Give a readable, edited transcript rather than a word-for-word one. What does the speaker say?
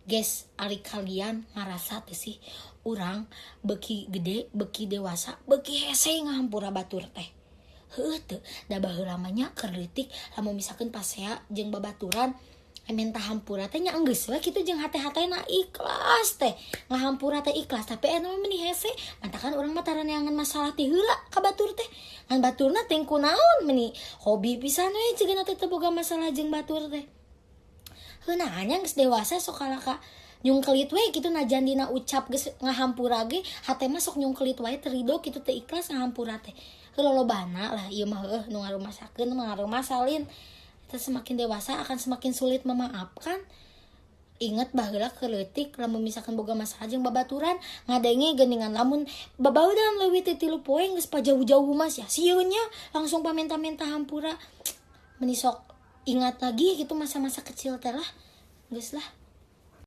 Guys, ari kalian ngarasa teh sih urang beuki gede, beuki dewasa, beuki hese ngahampura batur teh? Heueuh teu? Da baheula mah nya keur leutik, lamun misalkeun pasea jeung babaturan minta hampura teh nya enggeus we kitu, jeung hate-hatena ikhlas teh, ngahampura teh ikhlas. Tapi eta mah meni hese, mantakan urang mah tara neangan masalah ti heula ka batur teh, ngan baturna teh kunaon meni hobi pisan we cigana teh teu boga masalah jeung batur teh. Heuh, nya geus dewasa sok kalaka nyungkelit we kitu, najan dina ucap geus ngahampura ge hate mah sok nyungkelit wae, teu rido kitu, teu ikhlas ngahampura teh. Heuh, lolobana lah ieu mah. Heuh, nu ngarumasakeun mah ngarumasalin. Kita semakin dewasa akan semakin sulit memaafkan. Ingat baheula keur leutik, lamun misalkan boga masalah jeung babaturan, ngadenge geuningan lamun babaudan leuwih ti 3 poe geus pajauh-jauh mas ya sieun nya, langsung pamenta-menta hampura. Meni sok ingat lagi gitu masa-masa kecil teh lah. Geus lah.